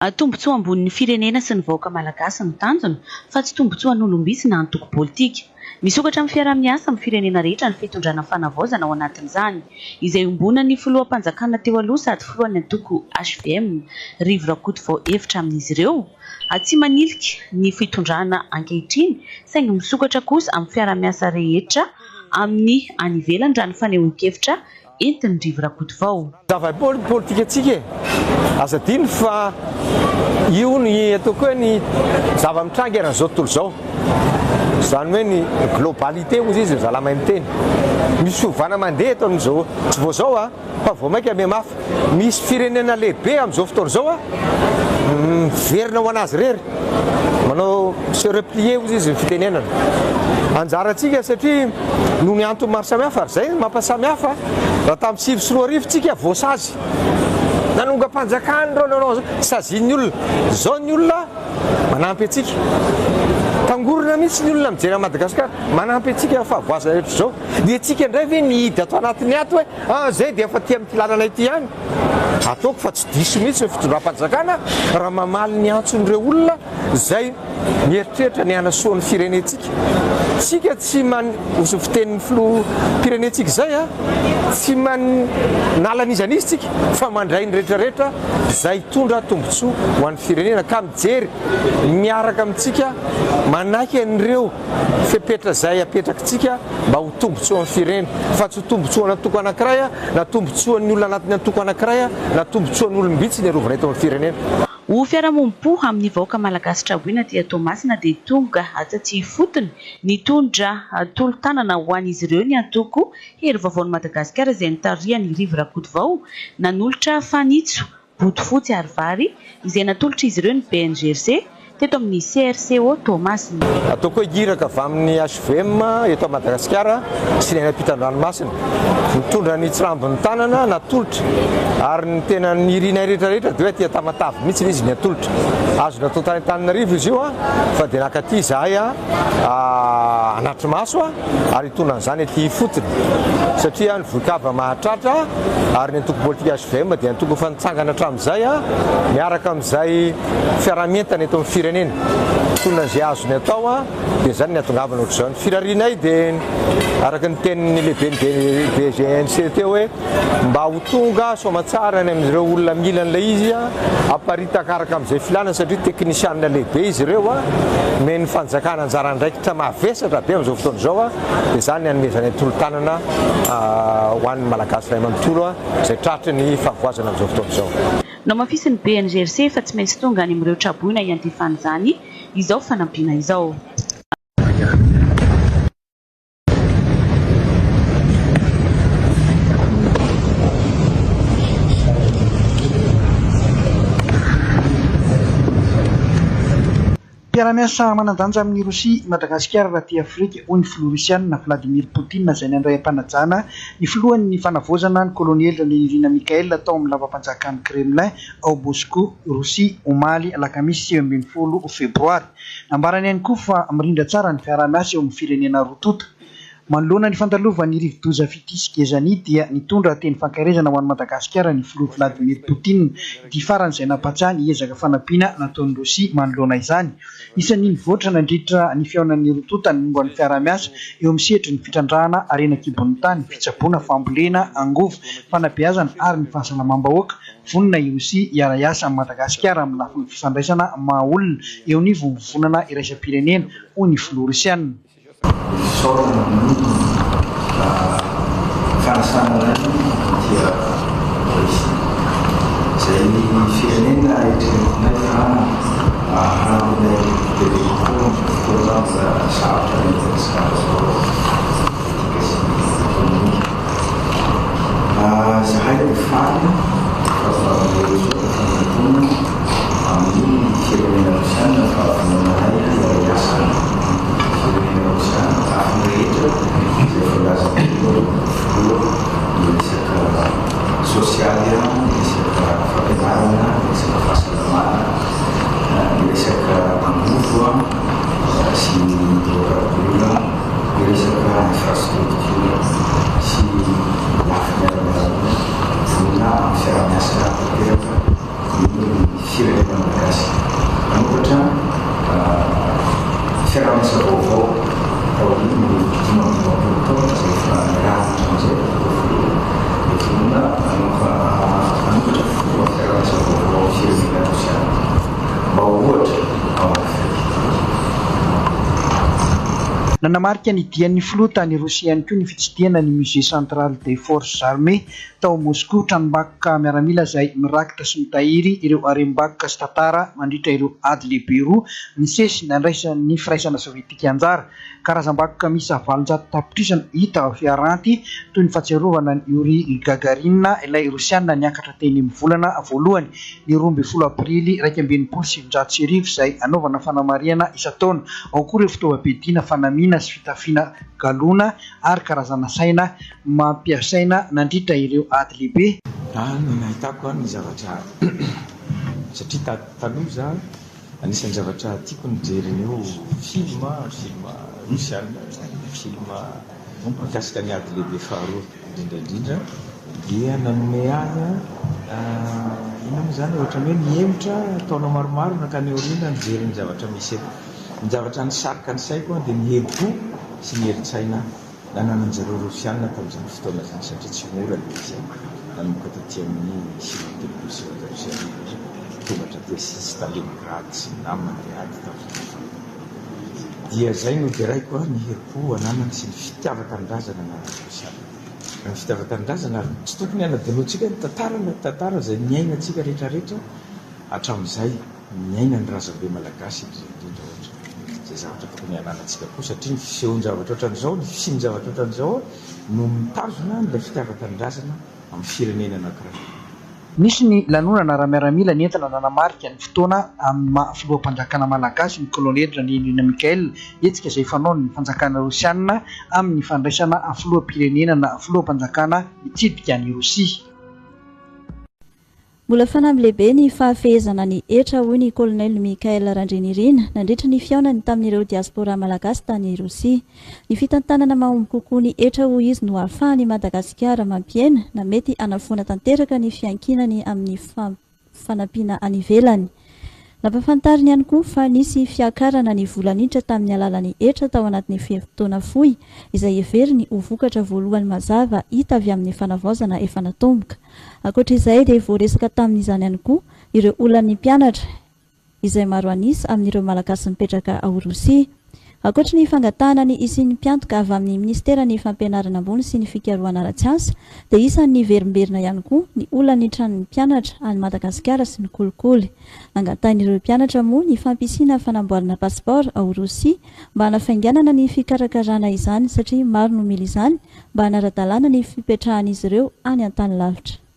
Tombontsoa ambonin'ny firenena sy ny vahoaka malagasy no tanjona fa tsy tombontsoan'olom-bitsy na antoko politika. Misokatra amin'ny fiaraha-miasa amin'ny firenena rehetra ny fitondrana fanavaozana ao anatin'izany, izay iombonan'ny filoham-panjakana teo aloha sady filohan'ny antoko hvm, Rivo Rakotovao hevitra amin'izy ireo. Tsy manilika ny fitondrana ankehitriny saingy misokatra kosa amin'ny fiaraha-miasa rehetra amin'ny any ivelany raha ny fanehoan-kevitra entin'i Rivo Rakotovao. Zava-poana ny politikantsika e! Aza adino fa io ny ataoko hoe ny zava-mitranga eran'izao tontolo izao. Izany hoe ny globalité hozy izy ry zalahy mahay miteny. Misy fiovana mandeha eto amin'izao, tsy vao izao a, fa vao mainka mihamafy. Misy firenena lehibe amin'izao fotoana izao a, miverina ho an'azy irery. Manao se replier hozy izy ny fitenenana. Anjarantsika satria noho ny antony maro samihafa ary izay no mampasamihafa raha tamin'ny 2009 tsika voasazy. Nanongam-panjakana ireo nanao an'izao, sazian'ny olona. Izao ny olona manampy antsika. Tangorona mihitsy ny olona mijery an'i Madagasikara, manampy antsika amin'ny fahavoazana rehetra izao. Dia tsika indray ve mihidy ato anatiny ato hoe ah izay dia efa aty amin'ity lalana ity ihany. Ataoko fa tsy diso mihitsy ny fitondram-panjakana raha mamaly ny antson'ireo olona izay mieritreritra ny hanasoa ny firenentsika. Tsika tsy man, hozy ny fitenin'ny filoham-pirenentsika izay a, tsy manala an'iza n'iza tsika fa mandray ny rehetra rehetra izay hitondra tombontsoa ho an'ny firenena ka mijery miaraka amintsika manaiky an'ireo fepetra izay apetrakitsika mba ho tombontsoan'ny firenena fa tsy ho tombontsoan'antoko anankiray na tombontsoan'ny olona anatin'ny antoko anankiray na tombontsoan'olom-bitsy ny arovana eto amin'ny firenena. Ho fiarahamonim-po amin'ny vahoaka malagasy traboina aty Toamasina dia tonga taty ifotony nitondra tolo-tanana ho an'izy ireo ny antoko Hery Vaovaon'i Madagasikara izay notarihan'i Rivo Rakotovao nanolotra fanitso bodofotsy ary vary izay natolotr'izy ireo ny BNGRC teto amin'ny CRCO Toamasina. Ataoko hoe iraka avy amin'ny hvm eto Madagasikara sy ny any ampitan-dranomasina. Nitondra ny tsirambin'ny tanana natolotra ary ny tena nirinay rehetra rehetra dia hoe aty Tamatave mihitsy ilay izy ny atolotra. Azo natao tany Antananarivo izy io fa dia nankaty izahay hanatri-maso ary hitondra an'izany aty ifotony satria ny vohikava mahatratra ary ny antoko politika hvm dia antoko efa nitsangana hatramin'izay miaraka amin'izay fiaraha-mientana eto amin'ny firenena. Tolona izay azony atao dia izany ny hahatongavana ohatr'izao. Ny firarianay dia araka ny tenin'ny lehiben'ny BGNC teo hoe mba ho tonga soamantsara any amin'ireo olona mila an'ilay izy aparitaka araka amin'izay filana satria teknisianina lehibe izy ireo omen'ny fanjakana anjara andraikitra mavesatra be amin'izao fotoana izao dia izany ny hanomezanay tolo-tanana ho an'ny Malagasy iray manontolo izay tratry ny fahavoazana amin'izao fotoana izao. Nohamafisin'ny BNGRC fa tsy maintsy tonga any amin'ireo traboina hiantefan'izany izao fanampiana izao. Mpiara-miasa manan-danja amin'i Rosia i Madagasikara raha aty Afrika, hoy ny filoha rosianina, Vladimir Poutine, izay nandray am-panajana ny filohan'ny fanavaozana, ny kolonely Randrianirina Michael, tao amin'ny lapam-panjakan'i Kremlin ao Moscou, Rosia, omaly alakamisy 19 febroary. Nambarany ihany koa fa mirindra tsara ny fiaraha-miasa eo amin'ny firenena roa tonta. Manoloana ny fandalovan'ny rivodoza Fitia sy Gezani dia nitondra teny fankaherezana ho an'i Madagasikara ny filoha Vladimir Poutine. Ity farany izay nampatsiahy ny ezaka fanampiana nataon'i Rosia manoloana izany. Isan'ny nivoatra nandritra ny fihaonan'ny roa tonta ny momba ny fiaraha-miasa eo amin'ny sehatry ny fitrandrahana harena an-kibon'ny tany, fitsaboana, fambolena, angovo, fanabeazana ary ny fahasalamam-bahoaka. Vonona i Rosia hiara-hiasa amin'i Madagasikara amin'ny lafiny fifandraisana maha olona eo anivon'ny vovonana iraisam-pirenena, hoy ny filoha rosiana. Fisaorana noho ny fanasana anay aty Rosia, izay firenena eritreretinay fa hanampy anay bebe kokoa amin'izao fotoana mbola sarotra any Madagasikara izao politika sy ekonomika. Izahay dia faly fa mba miroso fanompoana amin'ny firenena rosiana fa vonona anay hiara-hiasa amin'ny firenena rosiana lafiny rehetra izay voalazan'ny filoha ny resaka. Malagasy. Hanokatra fiaraha-miasa vaovao taorian'ny 55 taona izay efa niarahana hatramin'izay ireo filoha dia vonona hanokatra fomba fiaraha-miasa vaovao amin'ny firenena Rosiana mba ho ohatra ao Afrika. Nanamarika ny dian'ny filoha tany Rosia ihany koa ny fitsidihana ny Musée Central des Forces Armées tao Moskoa, tranombakoka miaramila izay mirakitra sy mitahiry ireo harem-bakoka sy tantara mandritra ireo ady lehibe roa nisesy nandraisan'ny Firaisana Sovietika anjara. Karazam-bakoka miisa 800 tapitrisa no hita ao Fiaranty, toy ny fahatsiarovana an'i Yuri Gagarin, ilay Rosiana niakatra teny amin'ny volana voalohany, ny 12 Aprily 1961, izay anaovana fanamarihana isan-taona. Ao koa ireo fitaovam-piadiana, fanamiana sy fitafiana galona ary karazana saina mampiasaina nandritra ireo ady lehibe. Raha ny nahitako ny zavatra satria taloha za anisan'ny zavatra tiako ny mijery an'io film, film rosiana izany, film mikasika ny ady lehibe faharoa indrindra indrindra dia nanome ahy inona moa izany ohatran'ny hoe nihemotra taona maromaro nankany aoriana nijery ny zavatra misy eto. Ny zavatra nisarika ny saiko dia ny herim-po sy ny herin-tsaina nananan'izareo Rosiana tamin'izany fotoana izany satria tsy mora ilay izy nanomboka taty amin'ny 1939 tonga hatraty Stalingrad sy ny namany ilay ady tamin'izany fotoana dia izay no deraiko ny herim-po ananany sy ny fitiavan-tanindrazana ananan'ny Rosiana. Ny fitiavan-tanindrazana ary tsy tokony hanadinoantsika ny tantara ny tantara izay niainantsika rehetra rehetra hatramin'izay. Miaina ny razambe malagasy indrindra indrindra ohatra izay zavatra tokony hananantsika koa satria ny fisehoan-javatra ohatran'izao, ny fisian-javatra ohatran'izao no mitazona an'ilay fitiavan-tanindrazana amin'ny firenena anankiray. Nisy ny lanonana ara-miaramila nentina nanamarika ny fotoana amin'ny maha filoham-panjakana malagasy ny Kolonely Randrianirina Michael, hetsika izay fanaon'ny fanjakana rosianina amin'ny fandraisana filoham-pirenena na filoham-panjakana mitsidika an'i Rosia. Mbola fanamby lehibe ny fahafehezana ny hetra, hoy ny Kolonely Michael Randrianirina, nandritra ny fihaonany tamin'ireo diaspora malagasy tany Rosia. Ny fitantanana mahomby kokoa ny hetra, hoy izy, no ahafahan'i Madagasikara mampihena na mety hanafoana tanteraka ny fiankinany amin'ny fanampiana any ivelany. Nampahafantariny ihany koa fa nisy fiakarana ny vola niditra tamin'ny alalan'ny hetra tao anatin'ny fe-potoana fohy, izay heveriny ho vokatra voalohany mazava hita avy amin'ny fanavaozana efa natomboka. Ankoatra izay dia voaresaka tamin'izany ihany koa ireo olan'ny mpianatra izay maro an'isa amin'ireo Malagasy mipetraka ao Rosia. Ankoatry ny fangatahana ny hisian'ny mpiantoka avy amin'ny minisiteran'ny fampianarana ambony sy ny fikarohana ara-tsiansa dia isan'ny niverimberina ihany koa ny olan'ny tranon'ny mpianatra any Madagasikara sy ny kolikoly. Nangatahin'ireo mpianatra moa ny fampisiana fanamboarana passeport ao Rosia mba hanafainganana ny fikarakarana izany satria maro no mila izany mba hanara-dalàna ny fipetrahan'izy ireo any an-tany lavitra.